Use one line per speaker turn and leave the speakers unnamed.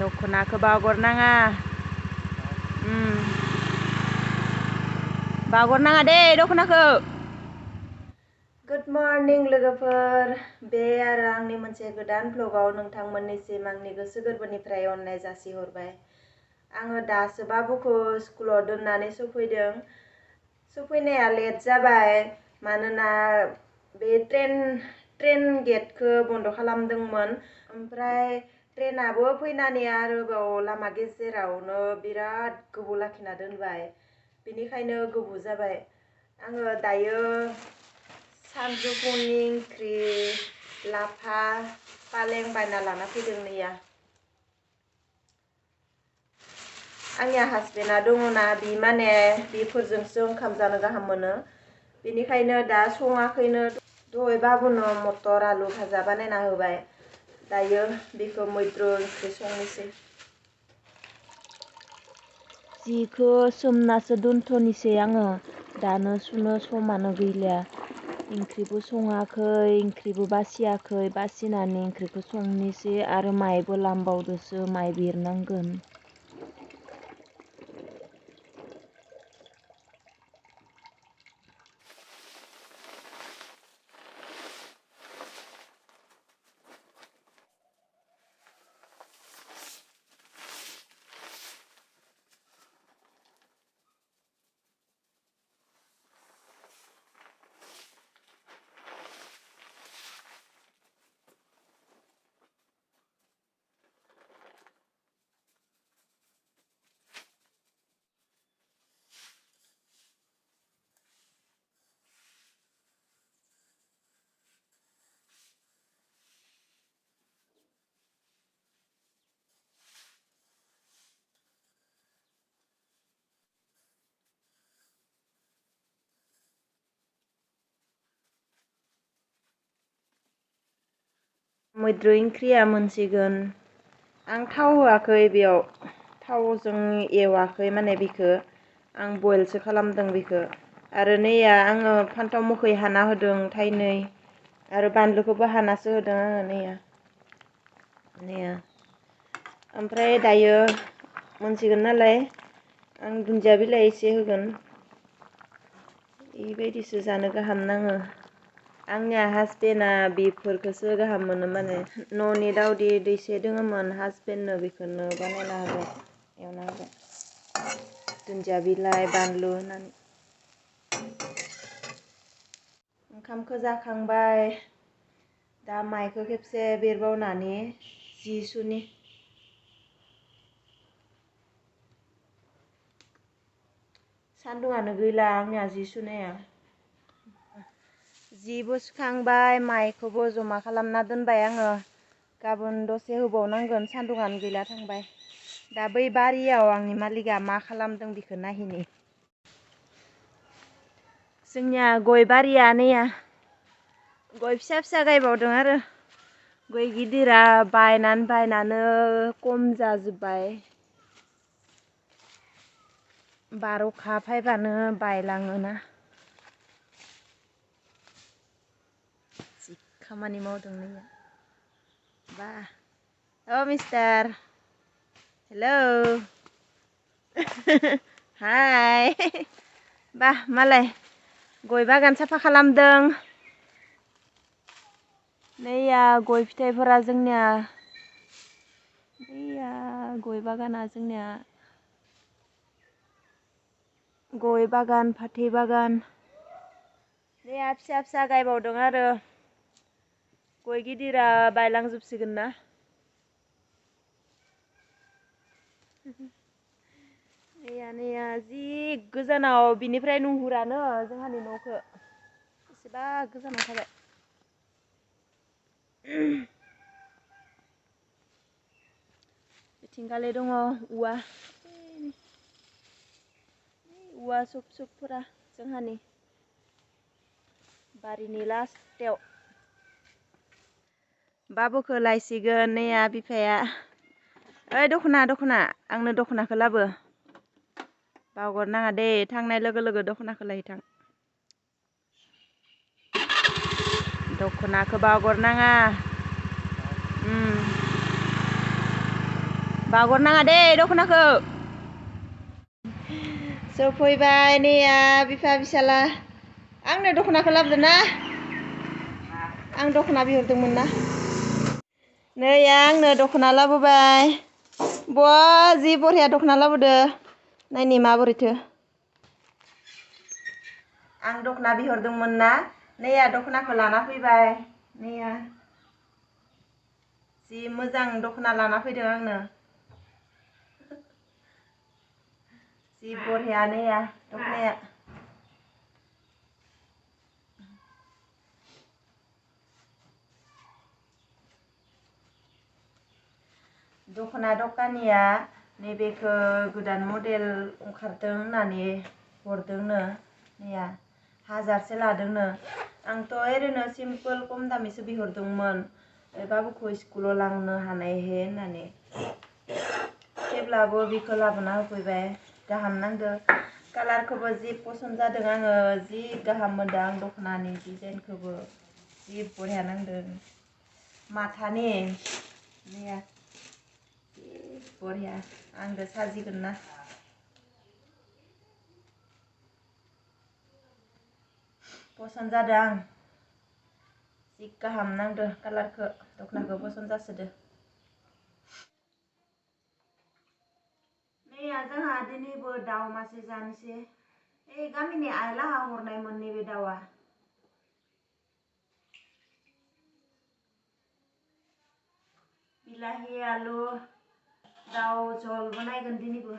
dokhonakौ बावगारनाङा बावगारनाङा दे दखनाखौ। Good morning लोगोफोर, बे आरो आंनि मोनसे गोदान ब्लगाव नोंथांमोननिसिम आंनि गोसो गोरबोनिफ्राय अननाय जासिहरबाय। आङो दासो बाबुखौ स्कुलाव दोननानै सफैदों। सफैनाया लेट जाबाय मानोना बे ट्रेन गेटखौ बन्द खालामदोंमोन। ओमफ्राय ट्रेनाबो फैनानै आरोबाव लामा गेजेरावनो बिराद गोबाव लाखिना दोनबाय, बेनिखायनो गोबाव जाबाय। आङो दायो सानजौफुनि ओंख्रि लाफा पालें बायना लाना फैदों नैया। आंनिया हासबेन्डा दङना, बि माने बेफोरजोंसो ओंखाम जानो गाहाम मोनो, बेनिखायनो दा सङाखैनो। दहाय बाबुनो मटर आलु भाजा बानायना होबाय, दायो बेखौ मैद्रु ओंख्रि संनोसै। जिखौ सोमनासो दोनथ'नोसै आङो, दानो सुनो समानो गैलिया। ओंख्रिबो सङाखै, ओंख्रिबो बासियाखै, बासिनानै ओंख्रिखौ संनोसै आरो माइबो लामबावदोसो, माइ बिरनांगोन। मैद्रु ओंख्रिया मोनसिगोन। आं थाव होआखै बेयाव, थावजों एवाखै माने बेखौ आं बयलसो खालामदों बेखौ। आरो नैया आङो फान्थाव मोखै हाना होदों थाइनै, आरो बानलुखौबो हानासो होदों आङो नैया। ओमफ्राय दायो मोनसिगोन नालाय आं दुन्दिया बिलाइ एसे होगोन। बेबायदिसो जानो गाहाम नाङो। आंनिया हासबेन्डआ बेफोरखौसो गाहाम मोनो, माने न'नि दावदै दैसे दोङोमोन, हासबेन्डनो बेखौनो बानायना होबाय, एवना होबाय दुन्दिया बिलाइ बानलु होनानै। ओंखामखौ जाखांबाय, दा माइखौ खेबसे बिरबावनानै जि सुनि। सान्दुङानो गैला आंनिया जि सुनाया। जिबो सुखांबाय, माइखौबो जमा खालामना दोनबाय आङो, गाबोन दसे होबावनांगोन, सान्दुङानो गैला थांबाय। दा बै बारियाव आंनि मालिकआ मा खालामदों बेखौ नायहैनि। जोंनिया गय बारिया नैया, गय फिसा फिसा गायबावदों आरो गय गिदिरा बायनानो खम जाजोब्बाय। बार अखा फैबानो बायलाङोना। जि खामानि मावदों नैया बा। औ मिस्टार, हेलौ हाय। बा मालाय गय बागान साफा खालामदों। नैया गय फिथाइफोरा जोंनिया, नैया गय बागाना जोंनिया, गय बागान फाथै बागान। नैया फिसा फिसा गायबावदों आरो गय गिदिरा बायलांजोबसिगोन ना। नैया जि गोजानाव, बिनिफ्राय नुहुरानो जोंहानि न'खौ, बेसेबा गोजानाव थाबाय। बिथिंगाले दङ औवा, औवा सब-सबफोरा जोंहानि बारिनि लास्टाव। बाबुखौ लायसिगोन नैया बिफाया। ओइ दखना आंनो दखनाखौ लाबो, बावगारनाङा दे, थांनाय लोगो लोगो दखनाखौ लायथां। दखनाखौ बावगारनाङा। बागरनाङा दे दख'नाखौ सफैबाय नैया बिफा बिसाला आंनो दख'नाखौ लाबोदो ना आं दख'ना बिहरदोंमोन ना नै आंनो दख'ना लाबोबाय बवा जि बरिया दख'ना लाबोदो नायनि माबोरैथो आं दख'ना बिहरदोंमोन ना नैया दख'नाखौ लाना फैबाय नैया जि मोजां दख'ना लाना फैदों आंनो जि बरिया नैया दख'नाया दख'ना दखानिया नैबेखौ गोदान मडेल ओंखारदों होननानै हरदोंनो नैया 1000सो लादोंनो आंथ' ओरैनो सिम्पोल खम दामिसो बिहरदोंमोन बाबुखौ स्कुलाव लांनो हानायहे होननानै थेवब्लाबो बिखौ लाबोना होफैबाय गाहाम नांदो कालारखौबो जि पसन्द जादों आङो जि गाहाम मोनदों आं दख'नानि डिजाइनखौबो जि बरिया नांदों माथानि नैया बरिया आंदो साजिगोन ना पसन्द जादों आं जि गाहाम नांदो कालारखौ दख'नाखौ पसन्द जासोदो नैया जोंहा दिनैबो दाउ मासे जानोसै गामिनि आइलाहा हरनायमोन नैबे दाउआ बिलाहि आलु दाउ जल बानायगोन दिनैबो